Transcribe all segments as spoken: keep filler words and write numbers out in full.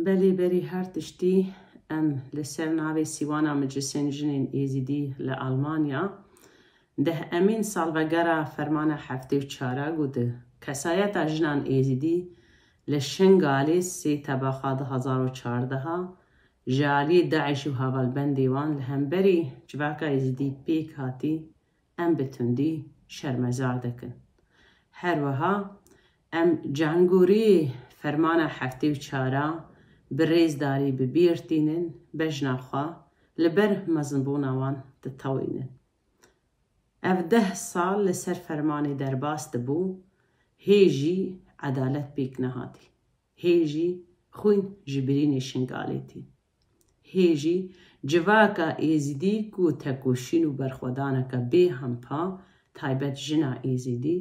Belê berî her tiştî em li ser navê Sîwana Meclisên Jinên Êzîdî li Almanya deh emîn salvegera fermana heftê û çara ku di kesayeta jinan Êzîdî li Şingalê sê Tebaxa du hezar û çardeh ji aliyê DAIŞ û hevalbendê wan li hemberî civaka Êzîdî pêk hatî, em bi tundî şermezar dikin. Her wiha em cangorî fermana heftê û çara bi rêzdarî bi bîr tînin, bejna xwe li ber mezinbûna wan ditewînin. Ev deh sal li ser fermanê derbas dibû, hê jî edalet pêk nehatî. Hê jî xwîn ji birînê Şingalê tî. Hê jî civaka Êzidî ku tekoşîn û berxwedaneke bê hempa taybet jina Êzidî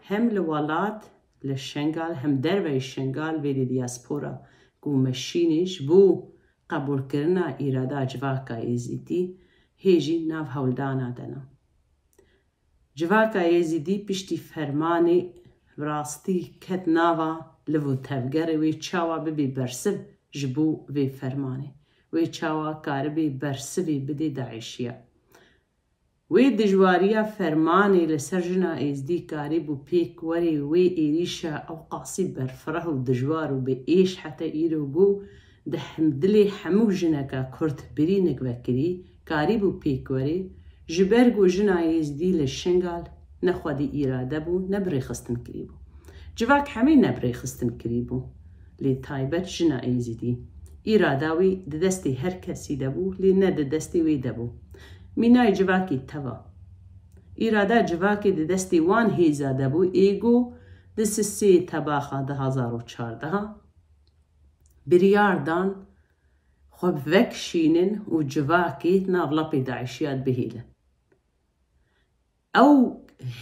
hem li welat, li Şingal, hem derveyî Şingal vê dî diaspora ku meşînê ji bo qebûlkirina îrada civaka Êzidî hê jî nav hewldana de ne. Civaka Êzidî piştî fermanê bi rastî ket nava liv û tevgerê wê çawa bibê bersiv ji bo vê fermanê. Wê çawa karibê bersivê bidê DAIŞiya. Wê dijwariya fermanê li ser jina Êzidî karîbû pêk werê wê êrîşa ew qasî berfireh û dijwar û bi êş heta îro ku di hem dilê hemû jineka Kurd birînik vekirî, karîbû pêk werê, ji ber ku jina Êzidî li Şingal ne xwedî îrade bû, ne bi rêxistin kirîbû. Civak hemî ne bi rêxistin kirîbû. Lê taybet jina Êzidî. Îrada wî di destê her kesî de bû, lê ne di destê wê de bû. Mînayê civakê teva. Îrada civakê di destê wan hêza de bû, ê ku di sisê Tebaxa du hezar û çardeh biryar dan xwe vekişînin û civakê nav lapê DAIŞiya bihêlin. Ew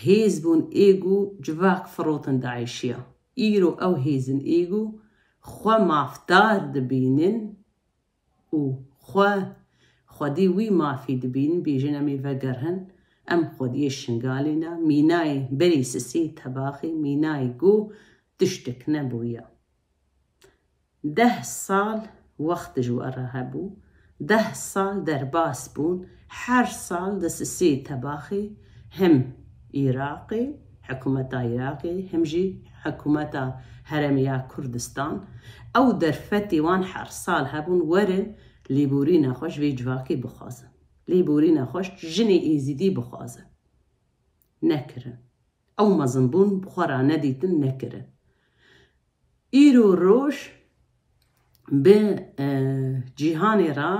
hêz bûn ê ku civak firotin DAIŞiya. Îro ew hêzin ê ku xwe mafdar dibînin û xwe xwedî wî mafî dibînin, bêjin em ê vegerhin, em xwediyê Şingalê ne, mînayê berî sisê Tebaxê, mînayê ku tiştik nebûye. Deh sal wext ji we re hebû, deh sal derbas bûn, her sal di sisê Tebaxê hem Iraqê, hikûmeta Iraqê, hem jî hikûmeta Herêmê ya Kurdistan, ew derfetê wan her sal hebûn werin lêborîna xwe ji vê civakê bixwazin. Lêborîna xwe ji jinê Êzidî bixwazin. Nekirin. Ew mezinbûn bi xwe re nedîtin, nekirin. Îro roj bi, e, cîhanê re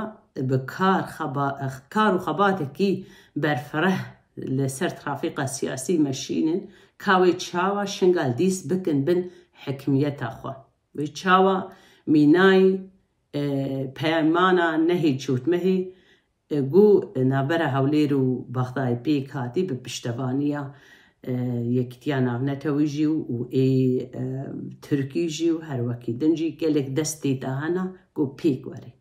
bi kar, xeba-, kar û xebatekî berfireh li ser trafîka siyasî meşînin, ka wê çawa Şingal dîs bikin bin hikmiyeta xwe. Wê çawa mînayî, e, peymana nehê çotmehê, e, ku navbera Hewlêr û Bexdayê pêk hatî bi piştevaniya, e, Yekîtiya Navnetewî jî û ê, e, Tirkî jî û her wekî din jî gelek destê de hene ku pêk werê.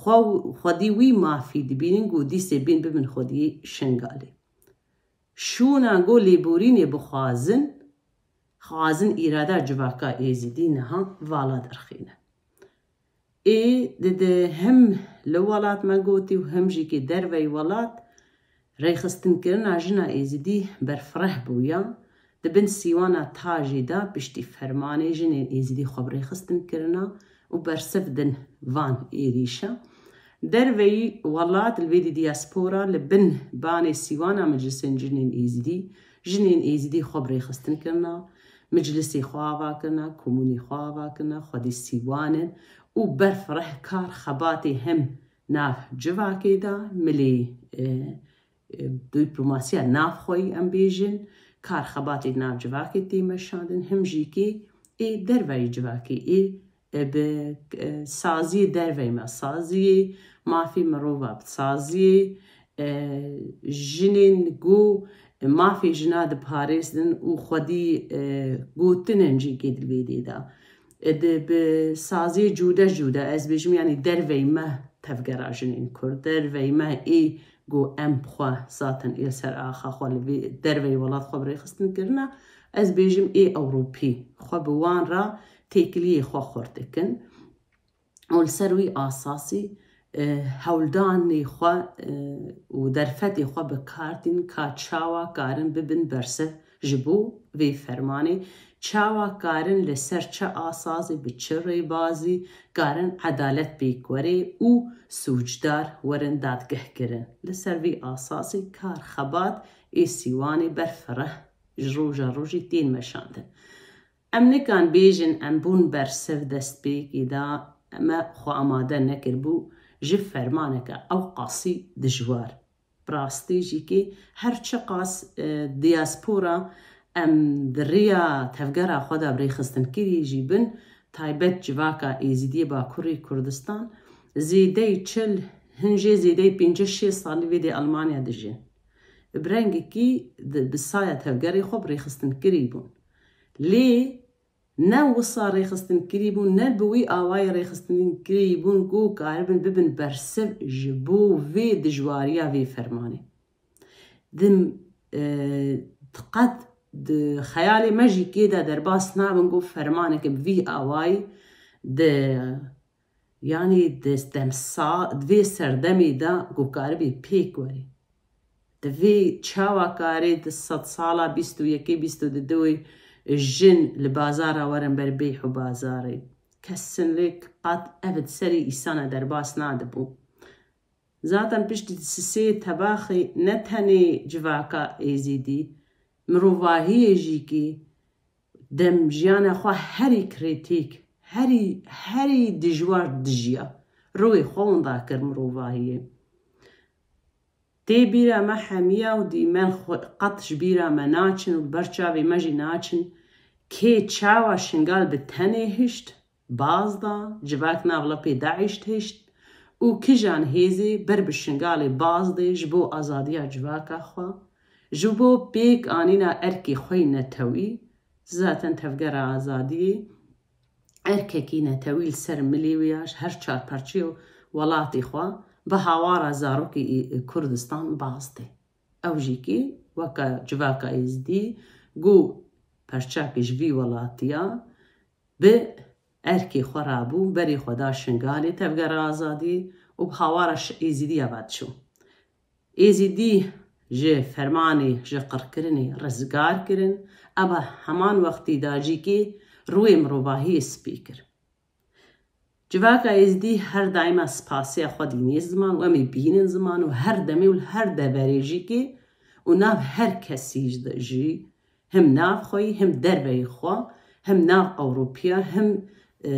Xwe, xwedî wî mafî dibînin ku dîsê bên bibin xwediyê Şingalê. Şûna ku lêborînê bixwazin, xwazin îrada civaka Êzidî niha vala derxîne. Ê di, di hem li welat me gotî û hem jî kê derveyî welat rêxistinkirina jina Êzidî berfireh bûya. Di bin sîwana tajî de piştî fermanê jinên Êzidî xwe bi rêxistin kirina û bersiv din van êrîşa. Derveyî welat li vê dî diaspora li bin banê sîwana Meclisên Jinên Êzidî, jinên Êzidî xwe bi rêxistin kirina, meclisê xwe ava kirina, komûnê xwe ava kirina, xwedî sîwan in û berfireh kar xebatê hem nav civakê de, milê, e, e, diplomasiya navxweyî em bêjin, kar xebatê nav civakê tê meşandin, him jî kê ê derveyî civakê ê, e, bi, e, saziyê derveyî me, saziyê mafê mirova, bi saziyê, e, jinên ku mafê jina diparêzin û xwedî, e, gotinên jî kê di vê dê de. E, di, bi saziyê cude cude, ez bêjim, yanî derveyî me tevgera jinên Kurd, derveyî me ê ku em xwe zaten ê li ser axa xwe li vê derveyî welat xwe bi rêxistin kirina, ez bêjim ê Ewropî xwe bi wan re têkiliyê xwe xurt dikin. û li ser wî asasî, e, hewldanê xwe, e, û derfetê xwe bi kar tînin ka çawa karin bibin bersiv ji bo vê fermanê, çawa karin li ser çi asasî, bi çi rêbazî karin edalet pêk were û sûcdar werin dadgehkirin. Li ser vî asasî kar xebat ê Sîwanê berfireh ji roja rojî tên meşandin. Em nikan bêjin em bûn bersiv destpêkê de, me xwe amade nekiribû ji fermaneke ew qasî dijwar. Bi rastî jî kê her çiqas, e, diaspora em di riya tevgera xwe de bi rêxistinkirî jî bin, taybet civaka Êzîdiyê Bakurê Kurdistan, zêdeyî çil, hin jê zêdeyî pêncî şêst salî vê dê Almanya dijîn. Bi rengekî di, bi saya tevgerê xwe bi rêxistinkirî bûn. Lê ne wisa rêxistinkirî bûn, ne bi wî awayî rêxistinkirî bûn ku karibin bibin bersiv ji bo vê dijwariya vê fermanê. Di, e, qet di xeyalê me jî kê de derbas nabin ku fermaneke bi vî awayî di, yanî di demsa-, di vê serdemê de ku karibî pêk werê. Di vê çawa karê di sedsala bîst û yekê, bîst û diduyê jin li bazara werin ber bêh û bazarê? Kesin lê qet ev di serê îsana derbas nadibû. Zaten piştî sisê tebaxê ne tenê civaka Êzîdî, mirovahiyê jî kî dem jiyana xwe herî krîtîk, herî, herî dijwar dijiya. Rûyê xwe winda kir mirovahiyê. Tê bîra me hemiya û dîmen xwe qet ji bîra me naçin û ber çavê me jî naçin. Kê çawa Şingal bi tenê hişt, baz da, civak nav lipê DAIŞ hişt û kijan hêzê ber bi Şingalê baz dê ji bo azadiya civaka xwe, ji bo pêk anîna erkê xwe yê netewî, zaten Tevgera Azadiyê erkekî netewî li ser milê wê ya ji her çar perçeyo welatê xwe bi hawara zarokê Kurdistan baz dê. Ew jî kî weke civaka Êzidî ku perçakê ji vî welatiya bi erkê xwe rabû, berê xwe da Şingalê Tevgera Azadiyê û bi hawara şi-, Êzidiya ve diçû. Êzidî ji fermanê ji qirkirinê rizgar kirin, eba heman wextî da jî kê rûyê mirovahiyê spî kir. Civaka Êzidî her daîma spasiya xwe dînê ziman û em ê bînin ziman û her demê û li her deverê jî kê û nav her kesî jî, him nav xwe yî, him derveyî xwe, him nav Ewropiya, him, e,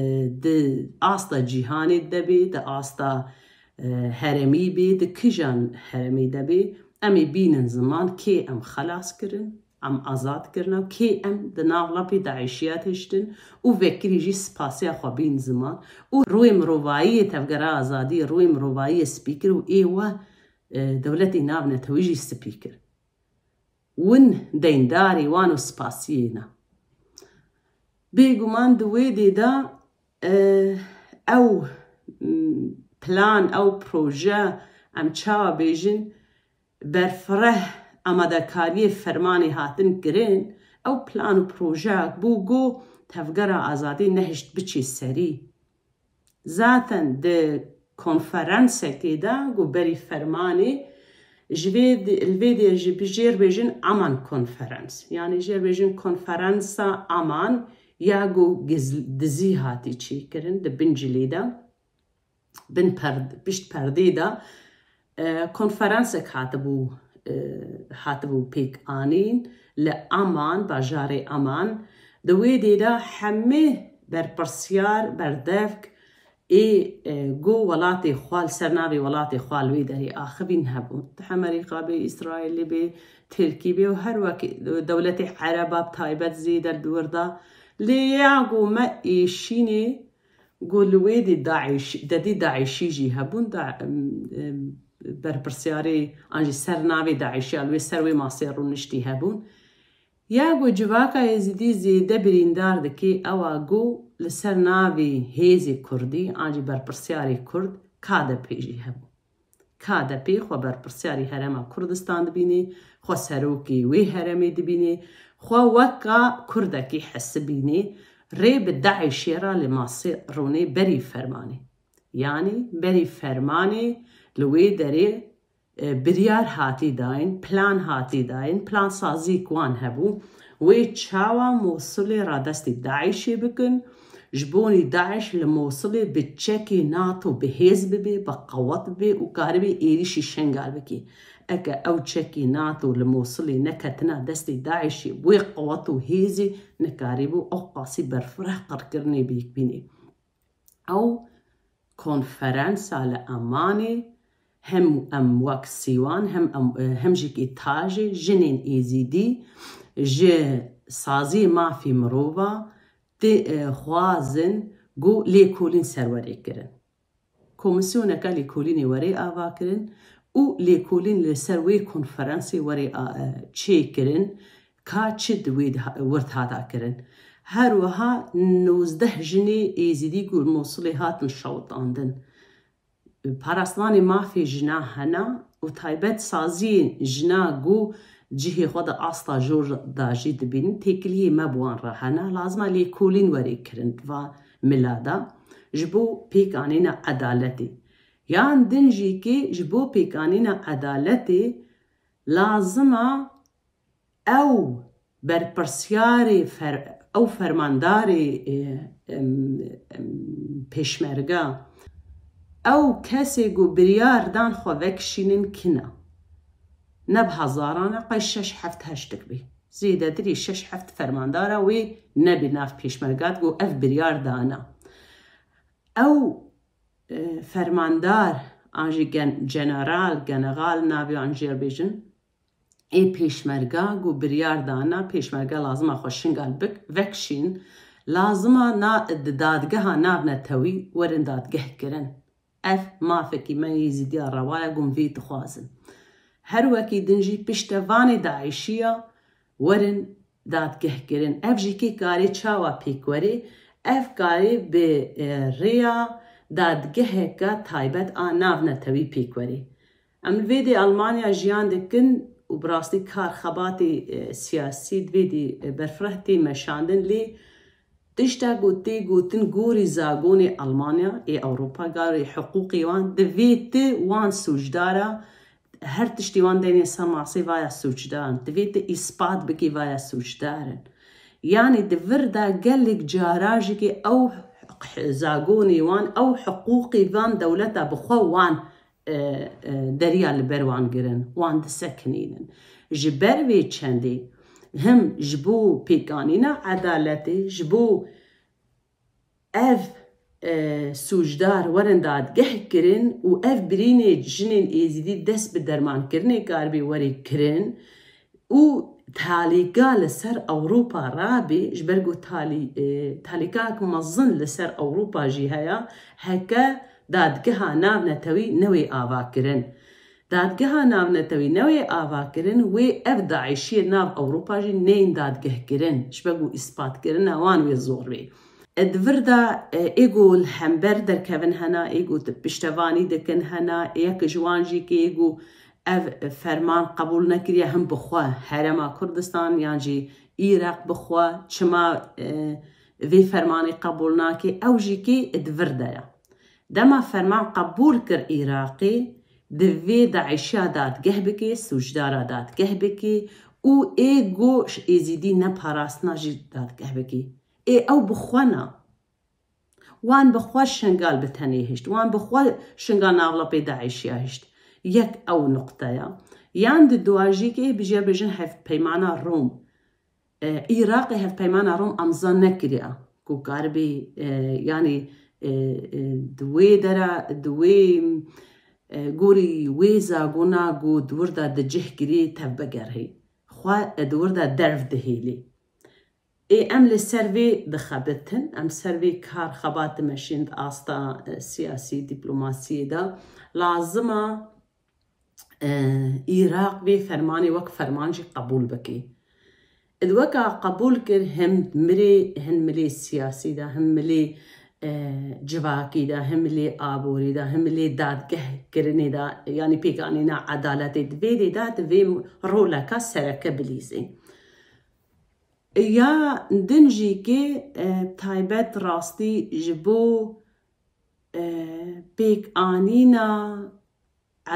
di asta cîhanê de bê, di asta, e, heremî bê, di kijan heremê de bê, em ê bînin ziman kê em xelas kirin, em azad kirina, kê em di nav lapê DAIŞiya tiştin û vekirî jî spasiya xwe bîn ziman û rûyê mirovayiyê Tevgera Azadiyê, rûyê mirovayiyê spî kir û ê we, e, dewletê navnetewî jî spî kir. Win deyndarê wan û spasiyê ne. Bêguman di wê dê de, e, ew, m, plan, ew proje, em çawa bêjin, berfireh amadekariyê fermanê hatin kirin, ew plan û projeya bû ku Tevgera Azadî nehişt biçê serî. Zaten di konferansekê de ku berî fermanê ji vê di-, li vê dê jî bi jêr bêjin Aman Konferans. Yanî jêr bêjin Konferansa Aman ya ku giz-, dizî hatî çêkirin di bin cilê de. Bin perd-, pişt perdê de, e, konferansek hatibû, e, hatibû pêk anîn li Aman, bajarê Aman. Di wê dê de hemê berpirsiyar, berdevk ê, e, go welatê xwe, li ser navê welatê xwe li wê derê axivîn hebûn. Di Amerîka bê, Îsraîlê bê, Tirkî bê û her wek dewletê Ereba bi taybet zêde li wir de. Lê ya go me êşînê Got li wê dê DAIŞ, dedî DAIŞî jî hebûn, da, em, em, berpirsiyarê an jî ser navê DAIŞiya li wê ser wê masê rûniştî hebûn. Ya got civaka Êzidî zêde birîndar dikê, ewa got li ser navê hêzê Kurdî an jî berpirsiyarê Kurd KDP jî hebû. KDP xwe berpirsiyarî Herêma Kurdistan dibînê, xwe serokê wê herêmê dibînê, xwe weka Kurdekî hesibînê, rê bi DAIŞê re li masê rûnê berî fermanê. Yanî berî fermanê li wê derê e, biryar hatî dayîn, plan hatî dayîn, plansazî ku wan hebû, wê çawa Mosulê radestî DAIŞê bikin, ji bonî DAIŞ li Mosulê bi çekê NATO bi hêz bibe, bi qewet bibe û karibê êrîşî Şengal bike. Eke ew çekî NATO li Mosulê neketina destê DAIŞê, wê qewet û hêzê nekarîbû ew qasî berfireh qirkirinê bi yek bînê. Ew konferensa li Emanê hem em wek sîwan hem em, hem jî kî tajê jinên Êzîdî ji saziyê mafî mirova tê, e, xwazin ku lêkolîn serwerê kirin. Komîsyoneke lêkolînê werê ava kirin û lêkolîn li ser wê konferansê werê a, e, çêkirin, ka çi di wê de ha-, wird hata kirin. Her wiha nozdeh jinê Êzîdî ku li Mosulê hatin şewitandin. Parastvanê mafê jina hena û taybet saziyên jina ku cihê xwe di asta jor de jî dibînin, têkiliyê me bi wan re hene. Lazim e lêkolîn werê kirin di va mila de ji bo pêkanîna edaletê. Yan din jî kê ji bo pêkanîna edaletê lazim e ew berpirsiyarê fer-, ew fermandarê, e, em, em, pêşmerga, ew kesê ku biryar dan xwe vekişînin kî ne? Ne bi hezaran e, qey şeş heft heştik bî. Zêdetirî şeş heft fermandara wê nebî nav pêşmerga ku ev biryar dana. Ew, e, fermandar an jî gen-, general, general navê an jê re bêjin, ê pêşmerga ku biryar dana, pêşmerga lazim e xwe Şingal bik-, vekişîn, lazim e na-, di dadgeha navnetewî werin dadgeh kirin. Ev mafekî me yê Êzîdiya rewa ye ku em vê dixwazin. Her wekî din jî piştevanê DAIŞiya werin dadgeh kirin. Ev jî kê karê çawa pêk werê? Ev karê bi, e, rêya dadgeheke taybet a navnetewî pêk werê. Em li vê dê Almanya jiyan dikin û bi rastî kar xebatê, e, siyasî di vê dê, e, berfireh tê meşandin, lê tişta ku tê gotin gorî zagonê Almanya ê Ewropa, gorî hiqûqê wan, divê tu wan sûcdara, her tiştê wan deynê ser masê vaya sûcdar in. Divê tu îspat bikî vaya sûcdar in. Yanî di vir de gelek cara jî kê ew zagonê wan, ew hiqûqê van dewleta bi xwe wan e, e, deriya li ber wan girin, wan disekinînin. Ji ber vê çendê him ji bo pêkanîna edaletê, ji bo ev, e, sûcdar werin dadgeh kirin û ev birînê jinên Êzîdî dest bi dermankirinê karibê werê kirin, û talîka li ser Ewropa rabê, ji ber ku talî-, e, talîkayek mezin li ser Ewropa jî heye, heke dadgeha navnetewî newê ava kirin. Dadgeha navnetewî newê ava kirin, wê ev DAIŞiyê nav Ewropa jî neyên dadgeh kirin, ji ber ku îspatkirina wan wê zor bê. E, di vir de, e, ê ku li hember derkevin hena, ê ku di piştevanî dikin hena, yek ji wan jî kê ê ku ev ferman qebûl nekiriye, him bi xwe Herêma Kurdistan yan jî Îraq bi xwe, çima, e, vê fermanê qebûl nake, ew jî kê di vir de ye. Dema ferman qebûl kir Îraqê, divê DAIŞiya dadgeh bike, sûcdara dadgeh bike û ê ku Êzîdî neparastina jî dadgeh bike. Ê ew bi xwe ne. Wan bi xwe Şingal bi tenê hişt. Wan bi xwe Şingal navlapê DAIŞiya hişt. Yek ew nuqte ya. Yan di dua jî kê bijê bijin hevpeymana Rom. E, Îraqê hevpeymana Rom emza nekiriya. Ku karibî, e, yanî, e, e, di wê dera, di wê, e, gorî wê zagona ku di wir de di cih girî tevbigerhê. Xwe, e, di wir de derv dihêlî. Ê em li ser vê dixebitin, em ser vê kar xebat dimeşîn di asta, e, siyasî, dîplomasiyê de. Lazim e, e, Îraq vê fermanê wek ferman jî qebûl bike. Id weka qebûl kir, him mirê, hin milê siyasî de, him milê, e, civakî de, him milê aborî de, him milê dadgeh kirinê de, yanî pêkanîna edaletê di vê dê de, divê roleka sereke bilîzê. Ya din jî kê, e, taybet rastî ji bo, e, pêkanîna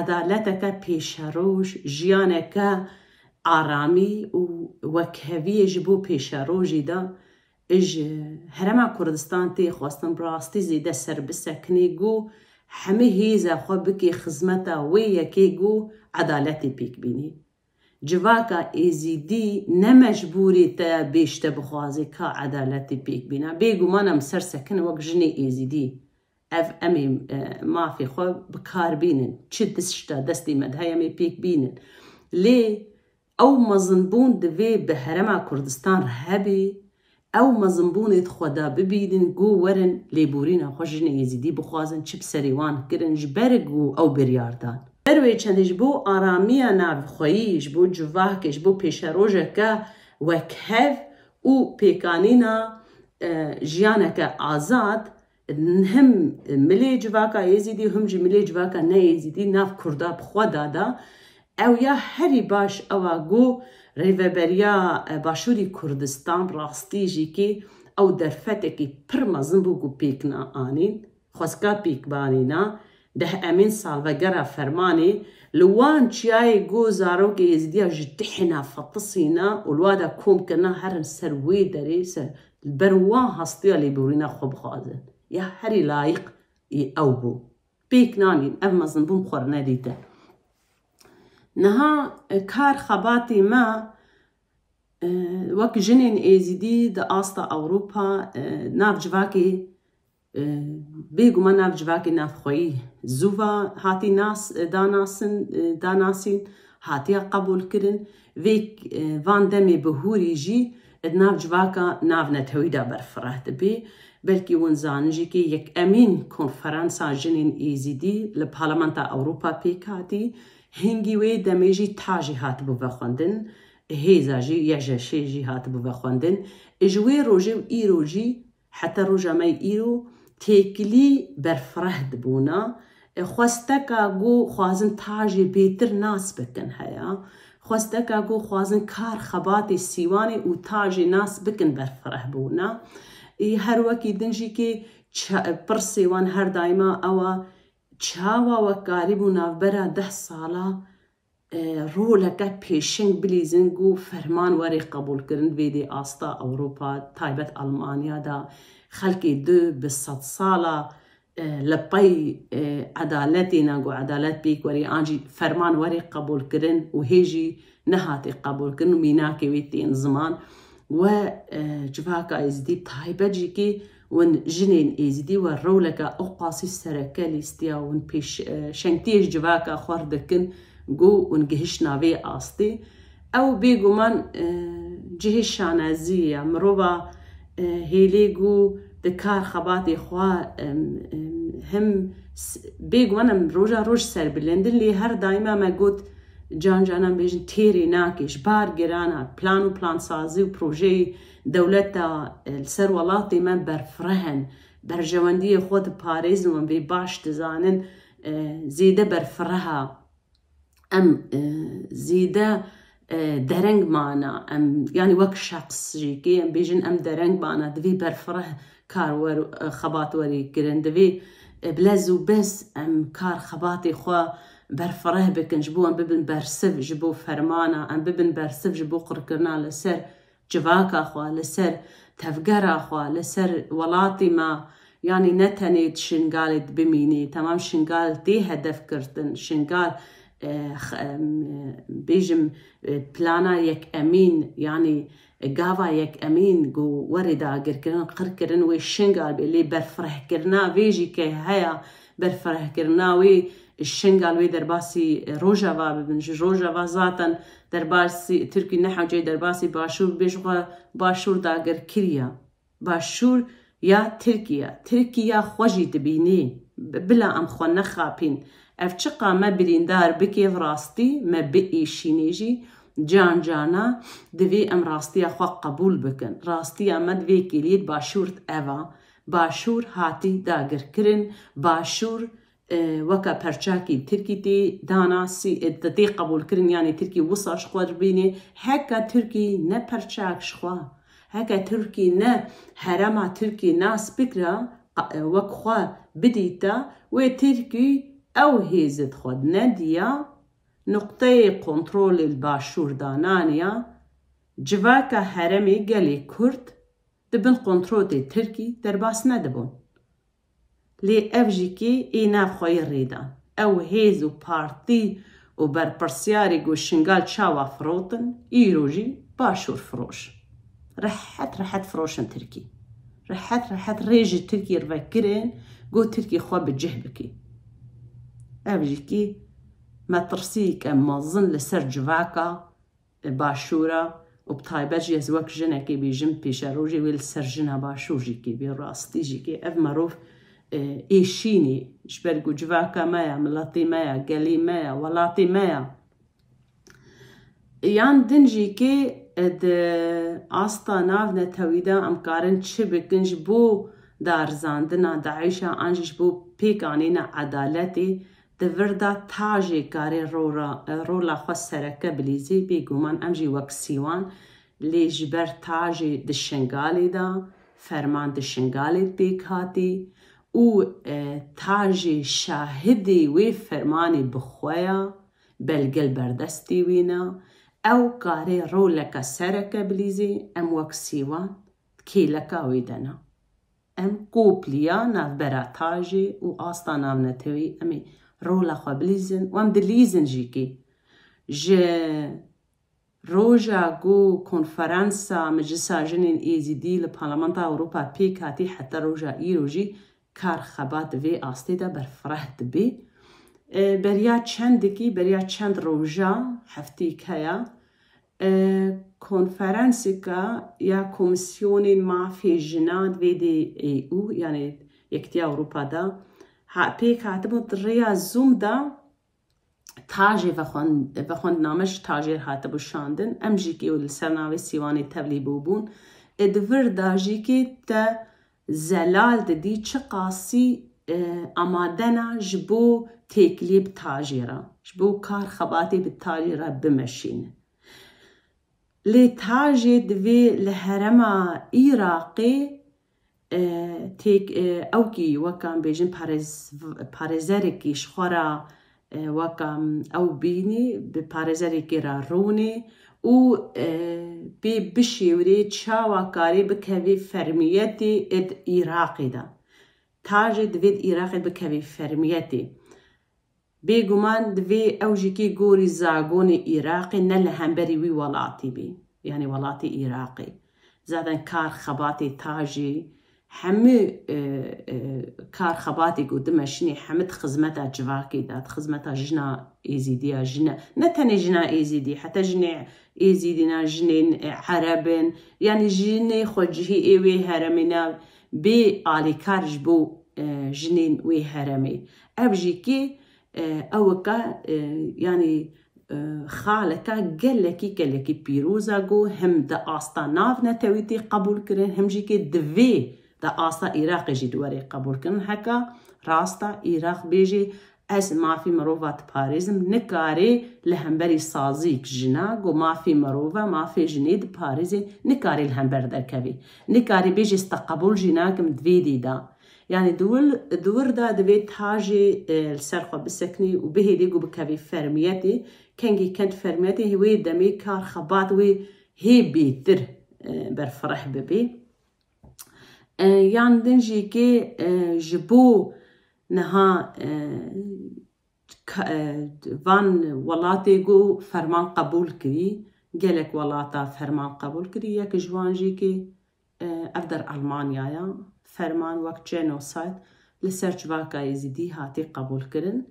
edaleteke pêşeroj, jiyaneke aramî û wekheviyê ji bo pêşerojî de ji Herêma Kurdistan tê xwestin bi rastî zêde ser bisekinê ku hemî hêza xwe bikê xizmeta wê yekê ku edaletê pêk bînî. Civaka Êzîdî ne mecbûrî te bêj te bixwazê ka edaletê pêk bîna. Bêguman em ser sekin wek jinê Êzîdî. Ev em ê, e, mafê xwe bi kar bînin. Çi tişta destê me de heye em ê pêk bînin. Lê ew mezinbûn divê bi Herêma Kurdistan re hebî. Ew mezinbûnê di xwe de bibînin ku werin lêborîna xwe jinê Êzîdî bixwazin, çi bi serê wan kirin, ji ber ku ew biryar dan. Ber wê çendê ji bo aramiya navxweyî, ji bo civakê, ji bo pêşerojeke wekhev û pêkanîna, e, jiyaneke azad, him milê civaka Êzîdî û him jî milê civaka ne Êzîdî nav Kurda bi xwe da da. Ew ya herî baş ew a ku Rêveberiya, e, Başûrî Kurdistan rastî jî kî ew derfetekî pir mezin bû ku pêk na anîn, xwestka pêkbanîna deh emîn salvegera fermanê li wan çiyayê ku zarokê Êzîdiya ji dihê na fetisîna û li wa de kom kirina herin ser wê derê, ser li ber wan hastiya lêborîna xwe bixwazin. Ya herî layiq î ew bû. Pêk nanîn, ev mezinbûn xwe nedîte. Niha, e, kar xebatê me, e, wek jinên Êzîdî di asta Ewropa, e, nav civakê, e, bêguman nav civakê navxweyî zû va hatî nas, e, danasin, e, danasîn, hatiye qebûlkirin. Vê, e, van demê bihûrî jî di nav civaka navnetewî de berfireh dibe. Belkî hûn zanin jî kê yekemîn konferansa jinên Êzîdî li Parlamenta Ewropa pêk hatî. Hingî wê demê jî tajê hatibû vexwendin. Hêza jî, Y J Ş'ê jî hatibû vexwendin. Ji wê rojê û îro jî heta roja me yê îro têkilî berfireh dibûna. E, xwesteka ku xwazin tajê bêtir nas bikin heye. Xwesteka ku xwazin kar xebatê sîwanê û tajê nas bikin berfireh bûna. Ê, her wekî din jî kê ça-, pirsê wan her daîma ew a, çawa we karîbû navbera deh sala, e, roleke pêşeng bilîzin ku ferman werê qebûlkirin vê dê asta Ewropa, taybet Almanya de xelkê du bi sed sala, e, li pey, e, edaletê ne ku edalet pêk werê, an jî ferman werê qebûlkirin û hê jî nehatê qebûlkirin û mînakê wê tên ziman. We, e, civaka Êzidî taybet jî kê win jinên Êzidî we roleke ewqasî sereke lîstiya win pêş, e, şengtiyê ji civaka xwe dikin ku win gihişt navê astê. Ew bêguman, e, cihê şanaziyê ye. Mirova, e, hêlê ku di kar xebatê xwe, em, em, him s-, bêguman em roja roj serbilind in, lê her daîma me got, can canan bêjin têrê nake, ji bar girana, plan û plansazî û projeyê dewleta, e, li ser welatê me berfireh in, berjewendiyê xwe diparêzin, wan vê baş dizanin, e, zêde berfireha. Em, e, zêde, e, dereng mana, em, yanî wek şexs jî kê em bêjin em dereng mana, divê berfireh kar wer, e, xebat werê kirin, divê, e, bi lez û bez em kar xebatê xwe berfireh bikin, ji bo em bibin bersiv, ji bo fermana, em bibin bersiv, ji bo qirkirina li ser civaka xwe, li ser tevgera xwe, li ser welatê me, yanî ne tenê di Şingalê de bimînê, temam Şingal tê hedef girtin, Şingal, e, x-, em, bêjim, e, plana yekemîn, yanî gava yekemîn ku werê dagirkirin, qirkirin wê Şingal bê, lê berfirehkirina vê jî ke heya, berfirehkirina wê Şingal wê derbasî Rojava bibin. Ji Rojava zaten derbasî Tirkî nehewceyê derbasî Başûr bê, ji xwe Başûr dagir kiriye. Başûr ya Tirkiye. Tirkiye xwe jî dibînê. Bila em xwe nexapîn. Ev çiqa me birîndar bike, ev rastî me biêşînê jî, can cana divê em rastiya xwe qebûl bikin. Rastiya me di vê kêliyê di Başûr ev a. Başûr hatî dagirkirin. Başûr, e, weke perçakî Tirkî tê danasî, e, tê qebûlkirin, yanî Tirkî wisa ji xwe dibînê. Heke Tirkî ne perçak ji xwe, heke Tirkî ne herêma Tirkî nas bikira, wek xwe bidîte, wê Tirkî ew hêzê xwe nediya, nuqteyê kontrolê li başûr dananiya, civaka herêmê gelê Kurd di bin kontrolê Tirkî derbas nedibûn. Lê ev jî kê ê nav xwe yê rê dan. Ew hêz û partî û berpirsiyarê ku Şingal çawa firotin, îro jî başûr firoş. Rehet rehet firoşin Tirkî. Rehet rehet rê ji Tirkî vekirin, ku Tirkî xwe bi cih bikî. Ev jî kê metirsiyeke mezin li ser civaka e, başûra û bi taybet jî ez wek jinekê bêjim, pêşerojê wê li ser jina başûr jî kê, vê rastî jî kê. Ev merov, e, ê şînê, ji ber ku civaka me ya, miletê me ya, gelê me ya, welatê me ya. Yan din jî kê, e, di asta navnetewî de em karin çi bikin ji bo darizandina DAIŞ'a an jî ji bo pêkanîna edaletê, di vir de tajê karê rora-, rola xwe sereke bilîzê, bêguman em jî wek sîwan, lê ji ber tajê di Şingalê de, ferman di Şingalê pêk hatî û, e, tajê şahidê wê fermanê bi xwe ya, belge li berdestê wî ne, ew karê roleke sereke bilîzê, em wek sîwan kêleka wê de ne. Em kopliya navbera tajê û asta navnetewî em ê rola xwe bilîzin û em dilîzin jî kê. Ji roja ku konferansa Meclisa Jinên Êzîdî li Parlamenta Ewropa pêk hatî heta roja îro jî kar xebat vê astê de berfireh dibê. E, beriya çendikî, beriya çend roja, hefteyek heye, e, konferansika ya Komîsyonên Mafê Jinan vê dê E U, yani Yekîtiya Ewropa de, ha, pêk hatibû di rêya Zoom de tajê vexwend-, vexwendname ji tajê re hatibû şandin. Em jî kê li ser navê Sîwanê tevlî bûbûn. E, di vir de jî kê te zelal didî çiqasî, e, amade ne ji bo têkiliyê bi tajê re, ji bo kar xebatê bi tajê re bimeşîne. Lê tajê divê li herêma Iraqê, e, têk, e, ewkî weka em bêjin parêz-, parêzerekî ji xwe re, e, weka ew bînî, bi parêzerekî re rûnê û, e, pê bişêwirê çawa karê bikevê fermiyetê id Iraqê de. Tajê divê di Iraqê bikevê fermiyetê. Bêguman divê ew jî kê gorî zagonê Iraqê ne li hemberî wî welatî bî, yanî welatê Iraqê. Zaten kar xebatê tajê hemû, e, e, kar xebatê ku dimeşinê hemû di xizmeta civakê de, di xizmeta jina Êzîdiya, jine, ne tenê jina Êzîdî, heta jinê Êzîdî ne, jinên, e, Ereb in, yanî jinê xwecihî ê wê herêmê ne bê alîkar ji bo, e, jinên wê herêmê. Ev jî kê, e, ewka, e, yanî, e, xaleka gelekî, gelekî pîroz e ku him di asta navnetewî tê qebûl kirin, him jî kê divê di asta Iraqê jî di werê qebûl kirin. Heka rasta Iraq bêjê, ez mafî mirova diparêzim, nikarê li hemberî sazîk jina ku mafî mirova, mafê jinê diparêzê, nikarê li hember derkevê. Nikarê bêjê, ez te qebûl jî nakim di vê dî de. Yanî di wir, di wir de divê tajê, e, li ser xwe biseknî û bihêlî ku bikevî fermiyetê, kengî kent fermiyetê, wê demê kar xebat wê hê bêtir, e, berfireh bibê. E, yan din jî kê, e, ji bo niha, e, ka-, e, van welatê ku ferman qebûl kirî, gelek welata ferman qebûl kirî, yek ji wan jî kê, e, ev der Almanya ya, ferman wek genocide li ser civaka Êzîdî hatî qebûl kirin.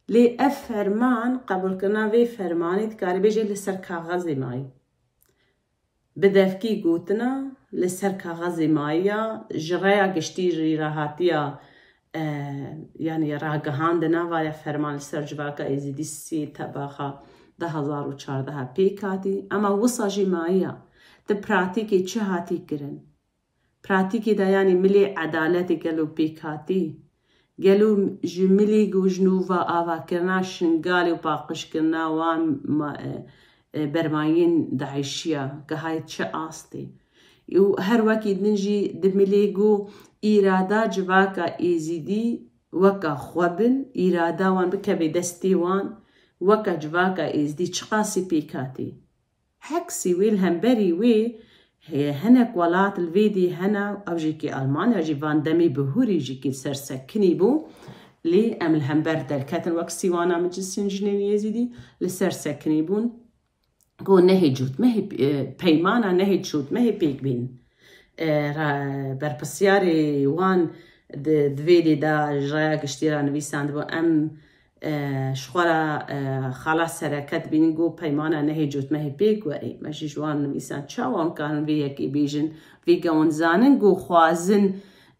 Lê ev ferman, qebûlkirina vê fermanê dikarî bêjê li ser kaxezê mayî. Bi devkî gotina li ser kaxezê mayiya, ji rêya giştî jî re hatiya, e, yanî ragihandina vaya ferman li ser civaka Êzîdî sê Tebaxa du hezar û çardeh pêk hatî. Ema wisa jî mayiya. Di pratîkê çi hatî kirin? Pratîkê de yanî milê edaletê gelo pêk hatî? Gelo ji milê ku ji nû ve avakirina Şingalê û paqijkirina wan ma-, e, e, bermayên DAIŞiya gihayê çi astê? Û her wekî din jî di milê ku Îrada civaka Êzidî weka xwe bin, îrada wan bikeve destê wan, weka civaka Êzidî çiqasî pêk hatî. Heksî wê li hemberî wê, he-, hinek welat li vê dî hene, ew jî kî Almanya jî van demê bihurî jî kî sersekinî bû. Lê em li hember derketin wek Sîwana Meclisên Jinên Êzidî li ser sekinî bûn. Ku nehê cotmehê, e, peymana nehê cotmehê pêk bîn. E, ra-, berpirsiyarê wan di, di vê dê de ji raya giştî re nivîsandibû, em, e, ji xwe re, e, xala sereket bînin ku peymana nehê cotmehê pêk werê. Me jî ji wan nivîsand, çawa hûn karin vê yekê bêjin, vê gewin zanin ku xwazin,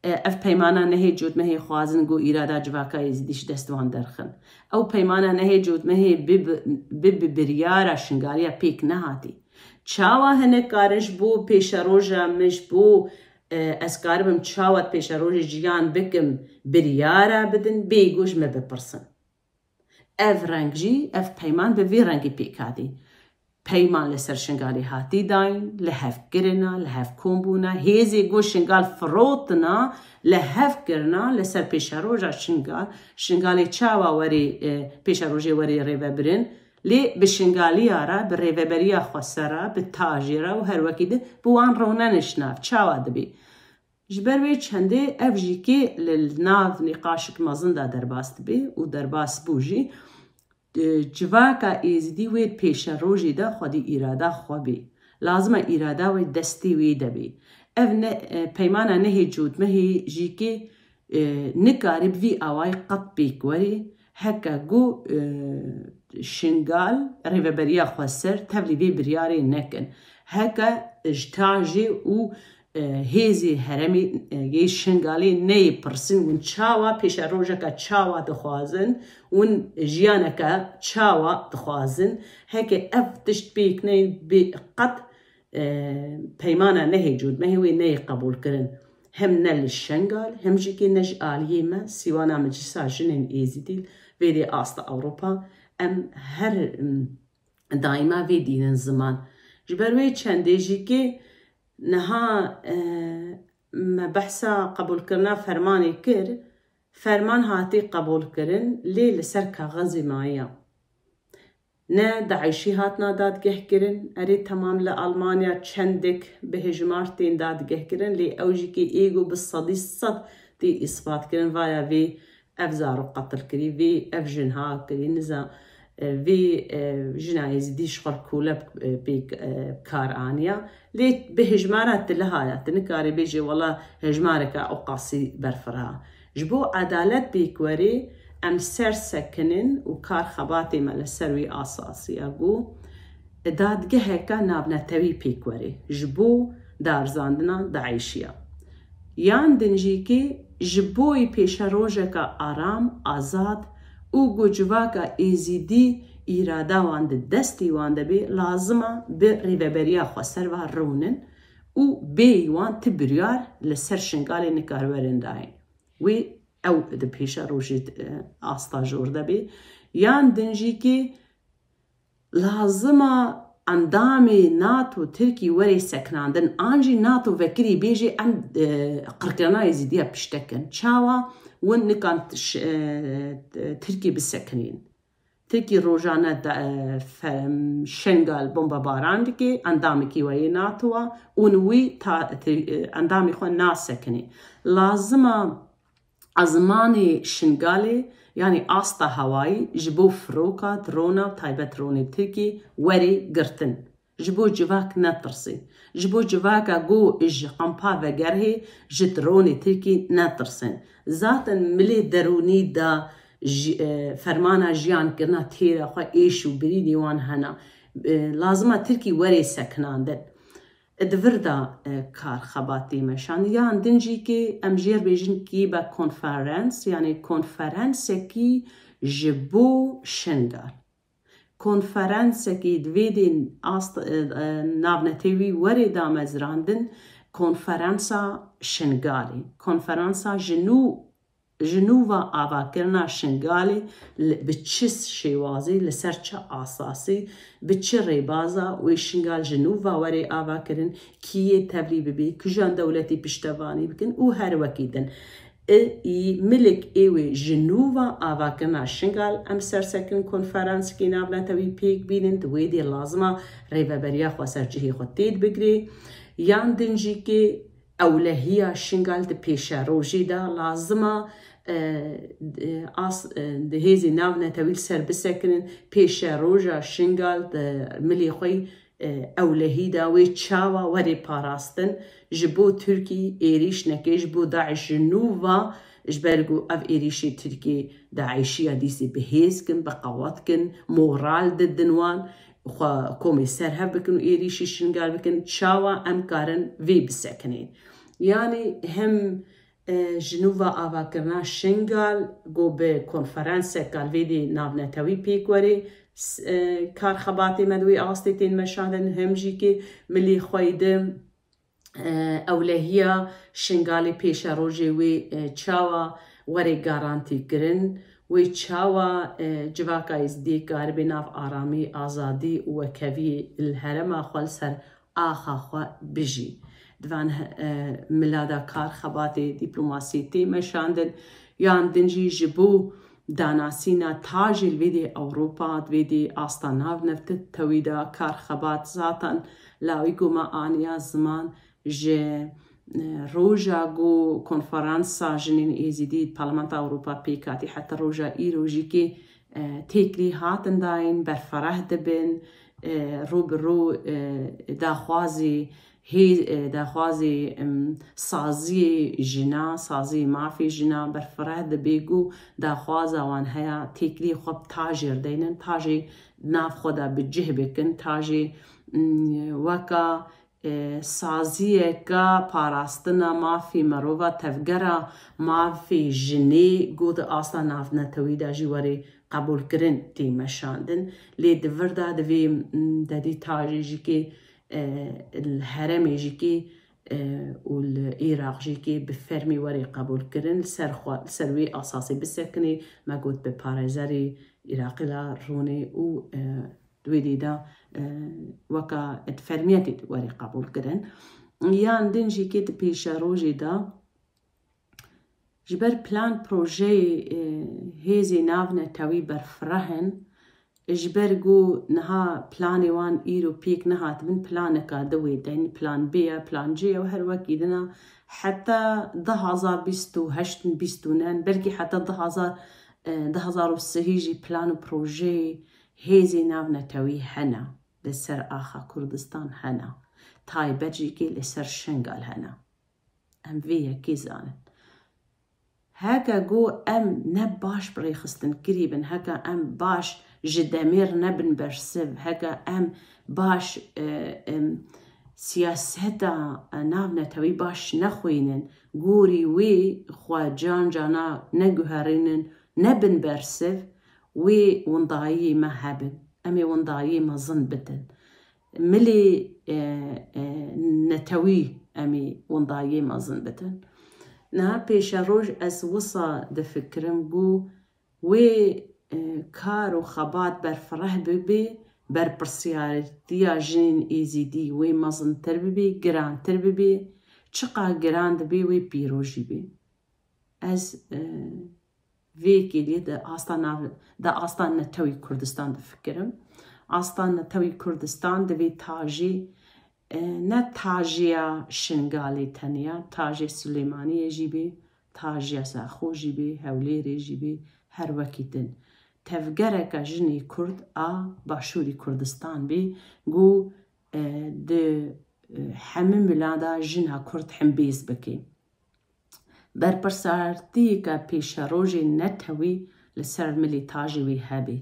e, ev peymana nehê cotmehê xwazin ku îrada civaka Êzidî ji dest wan derxin. Ew peymana nehê cotmehê bi, bi, bi, bi biryara Şingaliya pêk nehatî. Çawa hinek karin ji bo pêşeroja min, ji bo, e, ez karibim çawa pêşerojê jiyan bikim, biryara bidin, bêyî ku ji me bipirsin. Ev reng jî, ev peyman bi vî rengî pêk hatî. Peyman li ser Şingalê hatî dayîn, li hev kirina, li hev kombûna, hêzê ku Şingal firotina, li hev kirina, li ser pêşeroja Şingal, Şingalê çawa werî, e, pêşerojê werî rêvebirin, lê bi Şingaliya re, bi rêveberiya xweser re, bi tajê re û her wekî di bi wan rûnenişt nav, çawa dibî? Ji ber wê çendê ev jî kê li, li nav nîqaşik mezin de derbas dibe û derbas bû jî, e, civaka Êzidî wê pêşerojê de xwedî îrada xwe bê. Lazim e îrada wê destê wê de bê. Ev ne, e, peymana nehê cotmehê jî kê, e, nikare bi vî awayî qet pêk werê, heke ku, e, Şingal rêveberiya xweser tevlî vê biryarê nekin. Heke ji tajê û, e, hêzê herêmê, e, yê Şingalê neyê pirsin, hûn çawa pêşerojeke çawa dixwazin, hûn jiyaneke çawa dixwazin, heke ev tişt pêk neyên bê qet, e, peymana nehê cotmehê wê neyê qebûlkirin. Hem ne li Şengal, hem jî kê ne ji aliyê me, Sîwana Meclisa Jinên Êzidî, vê dê asta Ewropa, em her, m, daîma vê dînin ziman. Ji ber wê çendê jî kê niha, e, me behsa qebûlkirina fermanê kir, ferman hatî qebûlkirin, lê li ser kaxezê mayiya. Ne DAIŞî hatina dadgehkirin, erê temam li Almanya çendek bi hejmar tên dadgehkirin, lê ew jî kê êgo bi sedî sed tê îsbatkirin, vaya vê ev zarok qetil kirî, vê ev jin ha kirî, niza, e, vê, e, jina Êzidî ji xwe kole, e, pêk, e, kar aniya. Lê bi hejmara tu liha ya, tu nikarî bêjê wela hejmareke ew qasî berfireh. Ji bo edalet pêk werê, em ser sekinin û kar xebatê me li ser wî asasî ye ku dadgeheke navnetewî pêk werê ji bo darizandina DAIŞiya. Yan din jî kê ji bo yî pêşerojeke aram, azad û ku civaka Êzidî îrada wan di destî wan de bê, lazim e bi rêveberiya xweser ve rûnin û bêyî wan ti biryar li ser Şingalê nikare werin dayîn. Wê ew di pêşerojê, e, asta jor de bê. Yan din jî kê lazim e endamê NATO Tirkî werê sekinandin, an jî NATO vekirî bêjê em, e, qirkirina Êzîdiya pişte kin. Çawa win nikan ş-, e, Tirkî bisekinîn? Tirkî rojane de, e, fe-, Şengal bombebaran dike, endamekî we yê NATO a, û wî ta-, ti-, e, endamê xwe nasekinê. Lazim e ezmanê Şingalê, yanî asta hewayî ji bo firoka, drona, taybet dronê Tirkî werê girtin. Ji bo civak netirsên. Ji bo civaka ku ji kampa vegerhê, ji dronê Tirkî netirsên. Zaten milê derûnî de ji, e, fermana jiyan kirina têra xwe êş û birînê wan hene. E, lazim e Tirkî werê sekinandin. Di vir de, e, kar xebatê me şand. Yan din jî kê em jê re bêjin kîbe konferans, yanî konferansekî ji bo Şingal. Konferansekî di vê dê ast-, e, e, navnetewî werê damezrandin, konferansa Şingalê, konferansa ji nû ji nû ve avakirina Şingalê li, bi çi şêwazî, li ser çi asasî, bi çi rêbaza wê Şingal ji nû ve were avakirin, kî yê tevlî bibî, kijan dewletî piştevanî bikin û her wekî din. Ê, î, milik ê wê ji nû ve avakirina Şingal em sersekin konferanskî navnetewî pêk bînin, di wê dê lazima rêveberiya xwesercihê xwe têd bigirê. Yan din jî kê ewlehiya Şingal di pêşerojê de lazima, e, e, as, e, di hêzê navnetewî li ser bisekinin, pêşeroja Şingal di milê xwe, e, ewlehî de wê çawa were parastin, ji bo Tirkî êrîş neke, ji bo DAIŞ ji nû ve, ji ber ku ev êrîşê Tirkî DAIŞiya dîsê bi hêz kin, bi qewet kin, moral didin wan, xwe komê ser hev bikin û êrîşî Şingal bikin, çawa em karin vê bisekinên. Yanî hem, e, ji nû ve avakirina Şingal, ku bi konferanseka li vê dê navnetewî pêk werê, s-, e, kar xebatê me di wê astê tên meşandin, hem jî kê milî xweyî di, e, ewlehiya Şingalê pêşerojê wê, e, çawa were garantî kirin, wê çawa, e, civaka Êzidiyê karibe nav aramî, azadî û wekheviyê li herêma xwe li ser axa xwe bijî. Di van, e, mila de kar xebatê dîplomasî tê meşandin, yan din jî ji bo danasîna tajê li vê dê Ewropa, di vê dê asta navnetewî de kar xebat zaten lawî ku me aniya ziman ji, e, roja ku konferansa jinên Êzidî di Parlamenta Ewropa pêk hatî heta roja îro jî kê, e, têkilî hatin dayîn, berfireh dibin, e, rû bi rû, e, daxwazê hê, e, daxwazê, em, saziyê jina, saziyê mafê jina berfireh dibe ku daxwaza wan heye têkilî xwe bi tajê re deynin, tajê nav xwe de bi cih bikin, tajê, em, weka, e, saziyeke parastina mafê mirova, tevgera mafê jinê ku di asta navnetewî de jî were qebûlkirin tê meşandin. Lê di vir de divê, em, dedî tajê jî kê, e, li herêmê jî kê, e, û li Iraq jî kê bi fermî were qebûlkirin. Li ser xwe, li ser wê asasê bisekinê, me got bi parêzerê Iraqê re rûnê û, e, di wê dê de, e, weka di fermiyetê were qebûlkirin. Yan din jî kê di pêşerojê de ji ber plan projeyê, e, hêzê navnetewî berfireh in, ji ber ku niha planê wan îro pêk nehatibin, planeka di wê de, yanî plan B ye, plan C ye û her wekî din e, heta du hazar bîst û heşt, bîst û neh, belkî heta du hazar, e, du hazar û sihî jî plan û projeyê hêzê navnetewî hene, li ser axa Kurdistan hene. Taybet jî kê li ser Şingal hene. Em vê yekê zanin. Heke ku em ne baş bi rêxistin kirî bin, heke em baş ji demê re nebin bersiv, heke em baş, e, em, siyaseta, e, navnetewî baş nexwînin, gorî wê xwe can cana neguherînin, nebin bersiv, wê windayiyê me hebin. Em ê windayiyê mezin bidin. Milê, e, e, netewî em ê windayiyê mezin bidin. Niha pêşeroj ez wisa difikirim ku wê, e, kar û xebat berfireh bibe, berpirsiyaretiya jinên Êzîdî wê mezintir bibe, girantir bibe, çiqa giran dibe wê pîroz jî be. Ez, e, vê kêliyê di asta nav-, di asta netewî Kurdistan difikirim. Asta netewî Kurdistan divê tajî, e, ne tajiya Şingalê tenya, tajê Silêmaniyê jî bê, tajiya Zaxo jî bê, Hewlêrê jî bê, her wekî din. Tevgereke jinê Kurd a Başûrî Kurdistan bê, ku, e, di, e, hemî mila de jina Kurd hembêz bike. Berpirsiyartiyeke pêşerojê netewî li ser milê tajê wê hebe.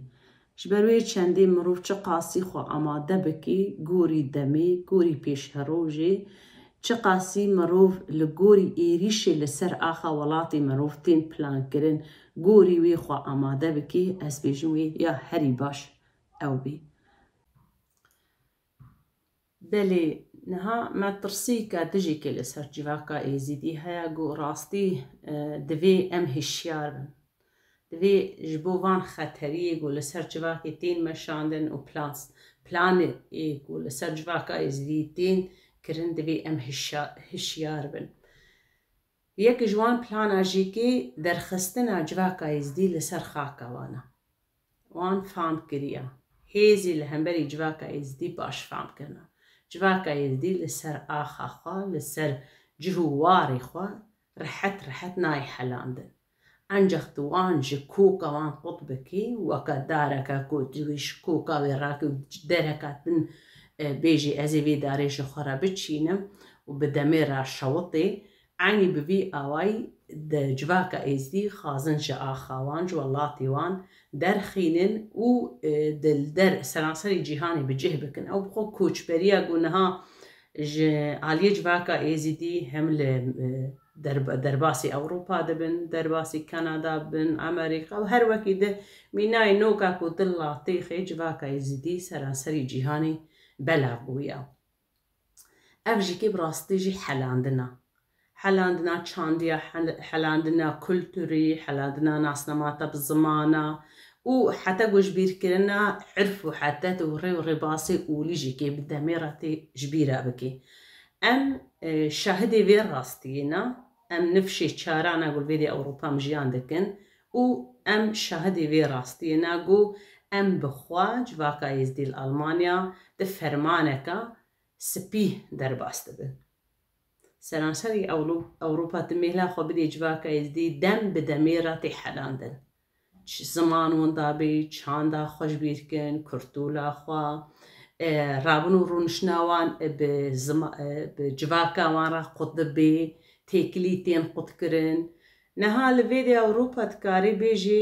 Ji ber wê çendê mirov çiqasî xwe amade bike, gorî demê, gorî pêşerojê, çiqasî mirov li gorî êrîşê li ser axa welatê mirov tên plankirin, gorî wê xwe amade bike, ez bêjim wê ya herî baş ew bê. Belê, Niha metirsîka dijîkê li ser civaka Êzîdî heye ku rastî, e, divê em hişyar bin. Divê ji bo van xeteriyê ku li ser civakê tên meşandin û plan, planê ku li ser civaka Êzîdî tên kirin, divê em hişya-, hişyar bin. Yek ji wan plana jîkê derxistina civaka Êzîdî li ser xaka wan e. Wan fam kiriye. Hêzî li hemberî civaka Êzîdî baş fam kirine. Civaka Êzîdî li ser axa xwe, li ser cih û warê xwe rehet rehet nayê helandin. Encex tu wan ji koka wan qut bikî, weke dareke ku tu wî ji koka wê rakî û dereka din, e, bêjî, "Ez ê vê darê ji xwe re biçînim û bi demê re şewitê." Eynî bi vî awayî di civaka Êzidî xwazin ji axa wan, ji welatê wan derxînin û, e, di li der seranserî cîhanê bi cih bikin. Ew bi xwe koçberiya ku niha ji aliyê civaka Êzidî hem li, e, derb-, derbasî Ewropa dibin, derbasî Kanada bin, Amerîka û her wekî di mînayê noka ku di latêxê civaka Êzidî seranserî cîhanê belav bûye. Ev jî kê bi rastî jî helandina. Helandina çandiya, hel-, helandina kulturî, helandina nasnamata bi zimana û heta ku ji bîrkirina irf û edet û rê û rêbasê olî jî kê bi demê re tê ji bîra bikê. Em, e, şahidê vê rastiyê ne, em nifşê çaran e ku li vê dê Ewropa em jiyan dikin û em şahidê vê rastiyê ne ku em bi xwe civaka Êzdî li Almanya di fermaneka spî derbas dibin. Seranserî Ewlo-, Ewropa tu mêhla xwe bidê civaka Êzdî, dem bi demê re tê helandin. Ç-, ziman winda bê, çanda xwe ji bîr kin, kultura xwe, e, rabûn û rûniştina wan, e, bi zima-, e, bi civaka wan re qut dibê, têkilî tên qutkirin. Niha li vê dê Ewropa dikarê bêjê,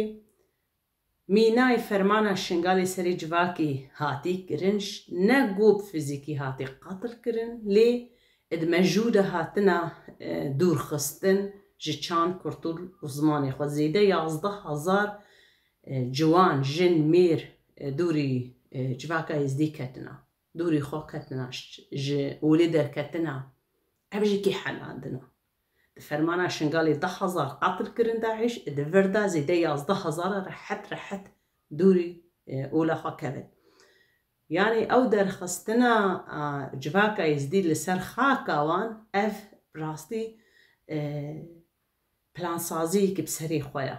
mînayê fermana Şingalê serê civakê hatî kirin, ş-, ne ku bi fizîkî hatî qetil kirin, lê di mejû de hatina, e, dûrxistin ji çand, kultur û zimanê xwe. Zêde yazdeh hezar, e, ciwan, jin, mêr, e, dûrî, e, civaka Êzdî ketina. Dûrî xwe ketina, ş-, ji olê derketina. Ev jî kê helandina. Di fermana Şingalê deh hezar qetil kirin DAIŞ, di vir de zêde yazdeh hezar rehet rehet dûrî, e, ola xwe kevin. Yanî ew derxistina, a, civaka Êzdî li ser xaka wan, ev rastî, e, plansaziyekî bi serê xwe ye.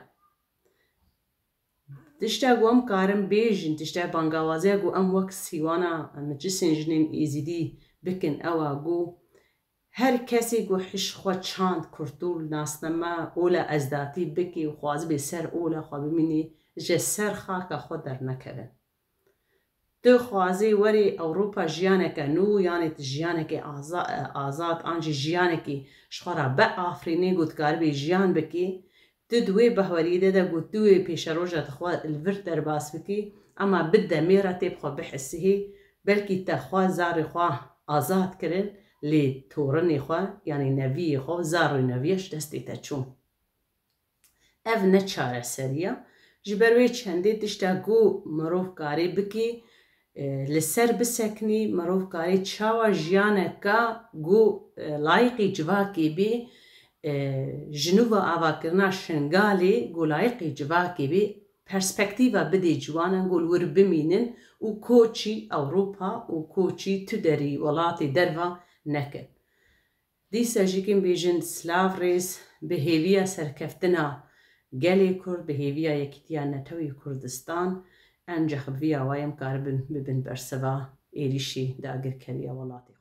Tişta ku em karin bêjin, tişta bangawaziya ku em wek sîwana Meclisên Jinên Êzidî bikin, ew a ku her kesê ku hiş xwe çand, kultur, nasname, ola ezdatî bikê û xwazibê ser ola xwe bimînî, ji ser xaka xwe dernekevin. Tu xwazê werê Ewropa jiyaneke nû, yanê tu jiyanekê aza-, azad, an jî jiyanekî ji xwe re biafirînî ku dikaribî jiyan bikî, tu di wê bahweriyê de de ku tu wê pêşeroja te xwe li vir derbas bikî, ema bi demê re tê bi xwe bihisihî, belkî te xwe zarê xwe azad kirin, lê torinê xwe, yanî neviyê xwe, zarê neviye ji destê te çûn. Ev ne çareserî ye. Ji ber wê çendê tişta ku mirov karê bikî, e, li ser bisekinî, mirov karê çawa jiyaneka ku, e, layiqî civakê bî, e, ji nû ve avakirina Şingalê ku layiqî civakê bî, perspektîva bidê ciwanan ku li wir bimînin û koçî Ewropa û koçî tu derî welatê derva nekin. Dîsa jî kim bêjin silav rêz bi hêviya serkeftina gelê Kurd, bi hêviya yekîtiya Netewî Kurdistan, encex bi vî awayê em karibin bibin bersiva êrîşî dagirkeriya welatê.